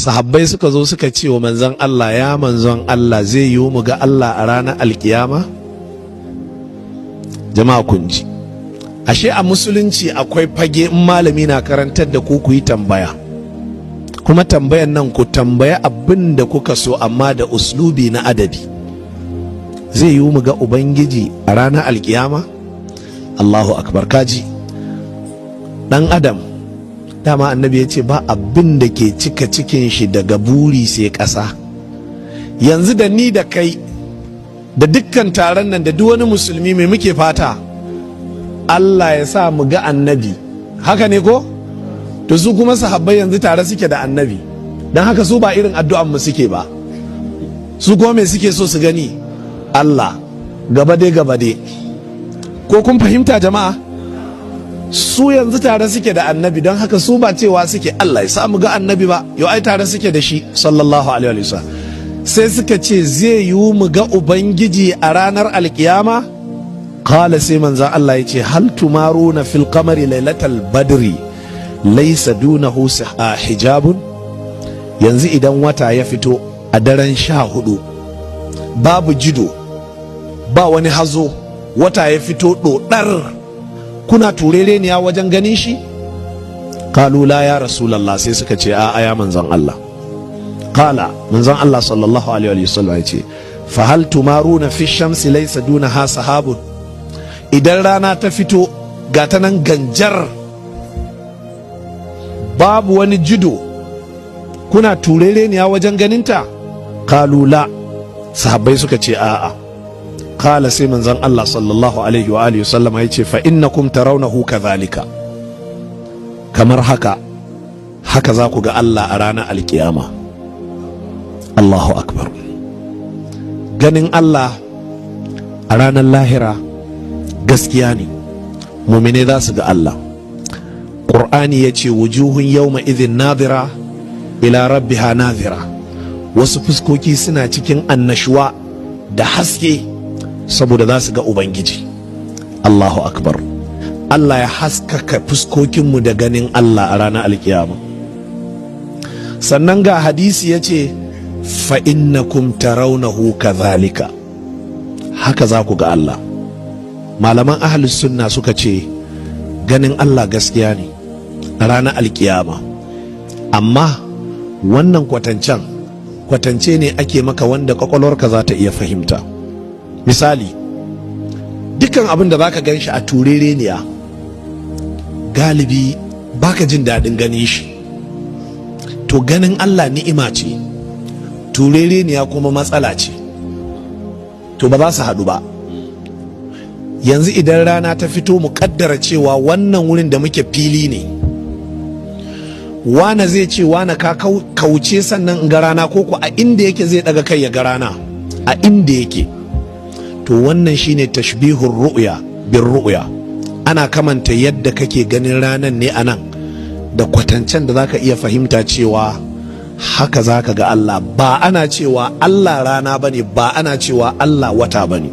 Sahabbai suka zo suka ce wa manzon Allah, ya manzon Allah, zai yiwu mu ga Allah a ranar alkiyama? Jama'a, kun ji, ashe a musulunci akwai fage in malami na karantar da ku, ku yi tambaya. Kuma tambayan nan, ku tambaya abin da kuka so, amma da uslubi na adabi. Zai yiwu mu ga Ubangiji a ranar alkiyama? Allahu akbar! Kaji dan adam, dama Annabi ya ce ba abin da ke cika cikin shi daga buri sai ƙasa. Yanzu da ni da kai da dukkan taron nan da duk wani musulmi, mai muke fata? Allah ya sa mu ga Annabi. Haka ne ko? To, su kuma sahabbai yanzu tare suke da Annabi, don haka su ba irin addu'an mu suke ba. Su kuma me suke so su gani? Allah. Gaba dai, gaba dai. Ko kun fahimta, jama'a? Su yanzu tare suke da Annabi, don haka su ba cewa suke Allah ya samu ga Annabi ba. Yau ai tare suke da shi, sallallahu alaihi wasallam. Sai suka ce, zai yiwu mu ga Ubangiji a ranar alkiyama? Qala, sai manzan Allah ya ce, hal tumaruna fil qamari lailatal badri laysa dunahu hijabun? Yanzu idan wata ya fito a daren 14, babu jido, ba wani hazo, wata ya fito ɗoɗar, kuna turereniya wajen ganin shi? Qalu la ya Rasulallah. Sai suka ce, a'a, ya manzon Allah. Qala, manzon Allah sallallahu alaihi wa sallam ya ce, fa hal tumaruna fi shamsi laysa dunaha sahabun? Idan rana ta fito, ga ta nan ganjar, babu wani jido, kuna turereniya wajen ganinta? Qalu la. Sahabbai suka ce, a'a. Qala, sai manzon Allah sallallahu alaihi wa alihi sallam ya ce, fa innakum tarawnahu kadhalika. Kamar haka haka za ku ga Allah a ranar alkiyama. Allahu akbar! Ganin Allah a ranar lahira gaskiya ne. Mumine za su ga Allah. Ƙur'ani ya ce, wujuhun yawma idhin nadira ila rabbiha nadira. Wasu fuskoki suna cikin annashuwa da haske saboda za su ga Ubangiji. Allahu akbar! Allah ya haskaka fuskokinmu da ganin Allah a ranar alkiyama. Sannan ga hadisi ya ce, fa'innakum tarawnahu kadhalika. Haka za ku ga Allah. Malaman ahlus sunna suka ce ganin Allah gaskiya ne a ranar alkiyama, amma wannan kwatancen kwatance ne ake maka wanda kwakwalwarka za ta iya fahimta. Misali, dukkan abin da zaka gan shi a turereniya, galibi baka jin daɗin ganin shi. To, ganin Allah ni'ima ce, turereniya kuma matsala ce. To, ba za su haɗu ba. Yanzu idan rana ta fito, mu kaddara cewa wannan wurin da muke fili ne, wane zai ce, wane, ka kauce sannan in ga rana, ko a inda yake zai daga kai ya ga rana a inda yake? To, wannan shine tashbihur ru'ya bir ru'ya. Ana kamanta yadda kake ganin ranan ne a nan da kwatancen da zaka iya fahimta cewa haka zaka ga Allah. Ba ana cewa Allah rana bane, ba ana cewa Allah wata bane.